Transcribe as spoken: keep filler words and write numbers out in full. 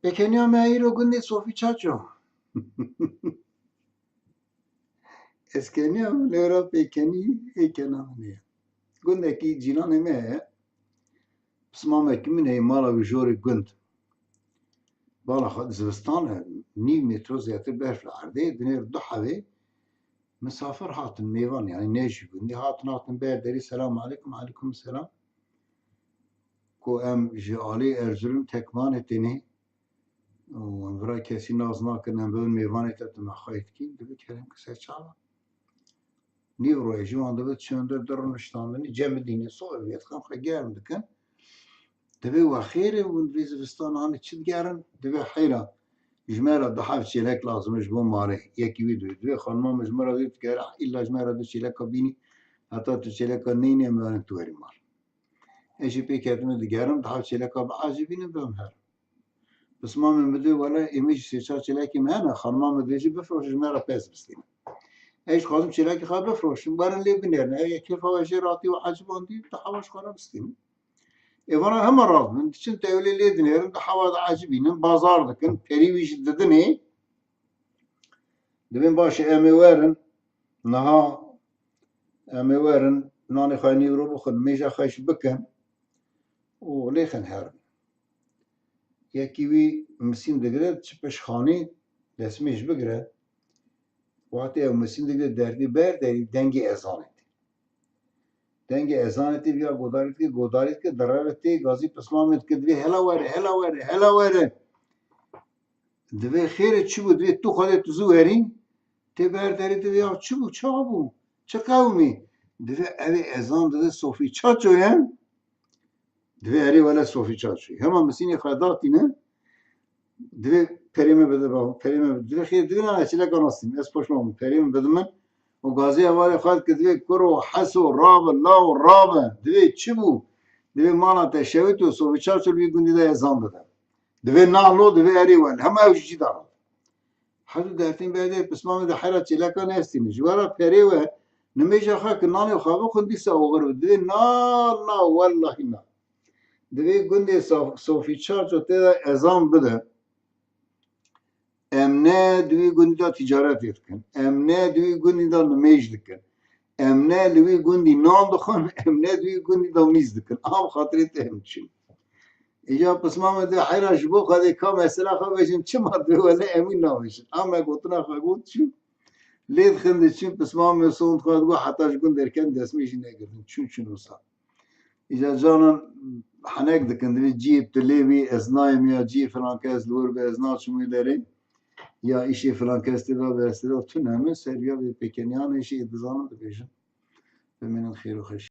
Pêkeniya me îro gundê Sofî Çaço. Ez keniya min lê ra pêkenî ê kena min heye. Gundekî cîranê me heye. Pismamekî min heye, mala wî jorê gund. Bala xwe zivistan e, nîv metro zêdetir berf li erdê, dinêr du hevê misafir hatin, mêvan, yani ne ji gundî hatin, hatin ber derî, selamu aleykum, aleykum selam. Ku em ji alî Erzurum Tekmanê tênê û em vira kesî nas nakin, em bibin mêvanê te, tu me xweyî dikî, dibe kerem ki ser çava. Nîv royê jî wan dibe çend der der niştandinî, cem bidînê soyê vê dikin, xwe germ dikin. Dibe we xêr e, hûn vê zivistan hanê çi digerin? Dibe heyra, ji me re du heb çêlek lazim e ji bo malê. Yekî wî dibe, dibe xanima min ji me re dibe, tu gere îlla ji me re du çêleka bînî, heta tu çêleka neyne, em werin tu werî mal. Ez jî pê ketime digerim, daha çêleka biecibînim, bim her. Pisma min bidê, wele êmî jî sê çar çêlekî me hene, xanima min dibêjî bifroşin, ji me re pez bistînin. Ez jî dixwazim çêlekî xwe bifroşim, werin lê binêrin. Ev yek kêfa we jê ratî û ecibandî, daha we ji xwe re bistînin. Ê vana hema rast bin, diçin tewlê lê dinêrin, daha we diecibînin, bazar dikin, perî wî jî didinê. Dibên baş e, em ê werin, niha em ê werin, nanê xwe nîvro bixwin, mêja xwe jî bikin û lêxin herin. Yekî wî misîn digire, çi pişxanî destmêj bigire, wextê ew misîn digire, derdî ber derî, dengê ezanê tê. Dengê ezanê tê, viya godarî dike, godarî dike, direve tê, gazî pismamê dike, divê hela were, hela were, hela were. Divê xêrê çi bû? Divê tu Xwedê tu zû werî, tê ber derê, divê ya çi bû, çawa bû, çi qewimî? Divê evê ezan dide Sofî Çaço ye. Divê erê wele Sofî Çaço ye. Hema misînê xwe datîne, divê perê me bide, ba, perê me bide. Divê xêr, divê nane çileka nastîm. Ez poşman bûm. Perê min bide min. Û gazê hevalê xwe dike, divê kuro, heso, rabe, law, rabe. Divê çi bû? Divê mala te şewit û Sofî Çaço li wî gundî de ezan dide. Divê nalo, divê erê wel. Hema ew jî cî dara. Hezû dertîn berdê pismamê de hera çêleka nestîne. Ji wera perê we nimêja xwe ki nanê xwe bixwin dîsa oxir bi. Divê na, na, wellahî na. Divê gundê Sof-, Sofî Çaço tê de ezan bide. Em ne di wî gundî de tîcaretê dikin. Em ne di wî gundî de nimêj dikin. Em ne li wî gundî nan dixwin, em ne di wî gundî de mîz dikin. Am xatirê te em çin. Îca pisma me de heyra ji bo Xwedê ka mesela xwe bêjin, çima divê wele em wî nabêjin. Am me gotina xwe got çû. Lê dixin diçin, pisma me sond xwe digot, heta ji gund derken destmê jî negirtin. Çûn çûn wisa. Îca canan henek dikin, divê cihê tu lê bî, ez nayêm ya cihê filan kes li wir be, ez naçim wê derê. Ya îşê filan kes tê de be, ez tê de tune min, ser ya vê pêkeniyan êşê dizanin dibêjin. Bimînin xêr û xweş.